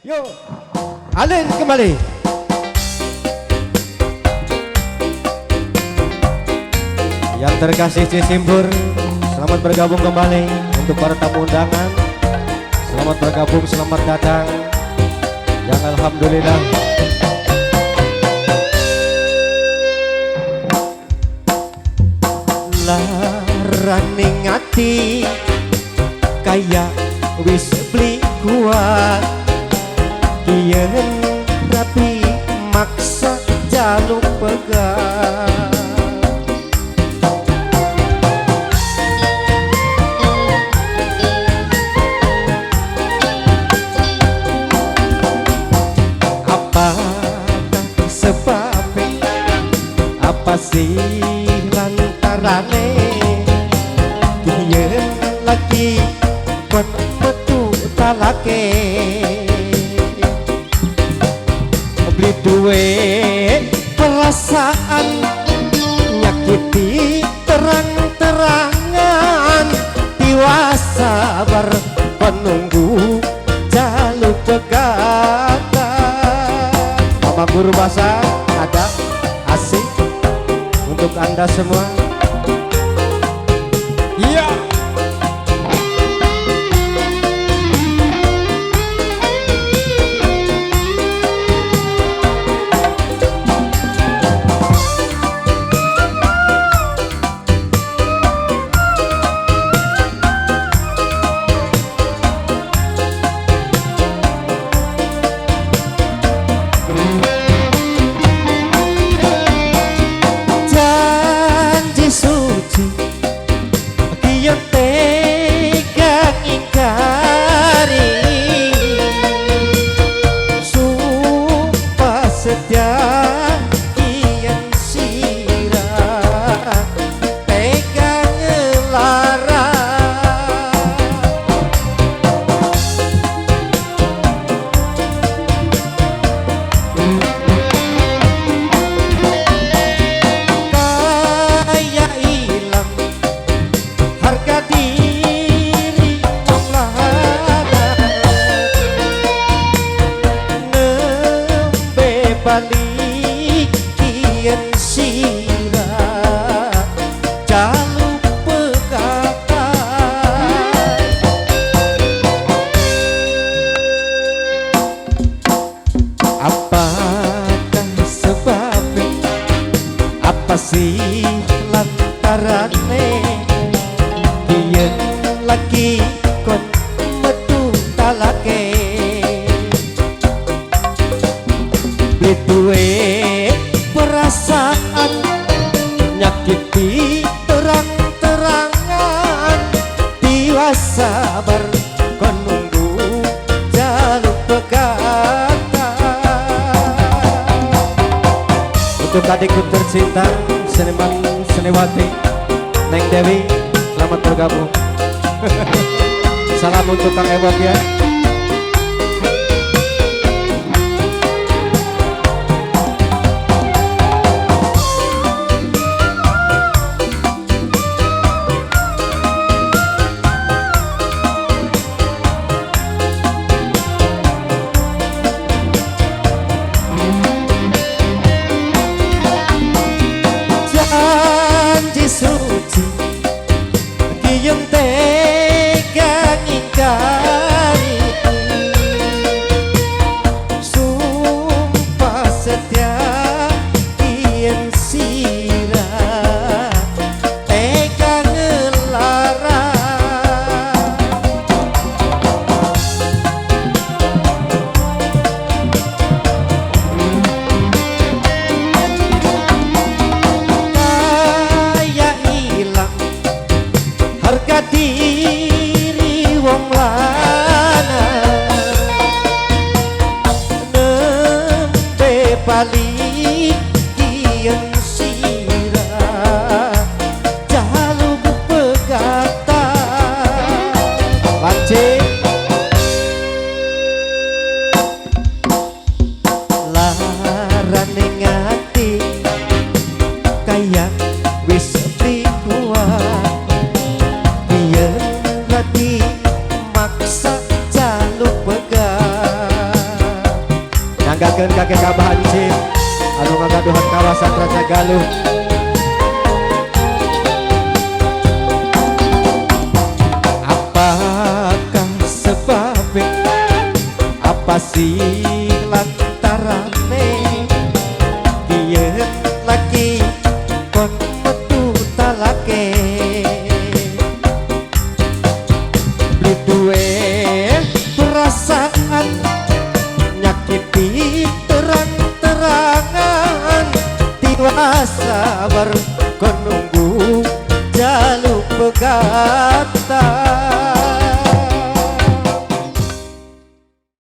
Yo, alir kembali. Yang terkasih Cisimpur, selamat bergabung kembali untuk para tamu undangan. Selamat bergabung, selamat datang. Yang alhamdulillah laraning ati kaya wis beli kuat, kiyen rapi maksa jaluk pegang. Apakah sebabnya, apa sih lantarane kiyen lagi kon metu talake, beli duwe perasaan nyakiti terang-terangan, tiwas sabar penunggu jaluk pegatan. Mama guru bahasa ada asik untuk anda semua. Iya. Janji suci kian tega ngingkari, sumpah setia kian sirah tega ngelarang. Kaya ilang harga diri wong lanang, nembe balik kian sirah jaluk pegatan. Apakah sebabnya, apa sih lantarane kiyen lagi kon metu talake, beli duwe perasaan nyakiti terang-terangan, tiwas sabar kon nunggu jaluk pegatan. Untuk adikku tercinta, seniman seniwati Neng Dewi, selamat bergabung. Salam untuk Kang Ewok ya. Janji suci kiyen tega ngingkari, sumpah setia kiyen sirah tega ngelarang. Kaya ilang harga diri wong lanang, nembe balik kian sirah jaluk pegatan. Pancing larane ati kaya wis beli kuat, kiyen lagi maksa jaluk pegat. Manggakeun kakek Abah Hansip anu ngagaduhan kawasan Raja Galuh. Apakah sebabnya, apa sih lantarane biyen lagi kon metu talake, beli duwe perasaan nyakiti terang-terangan, tiwas sabar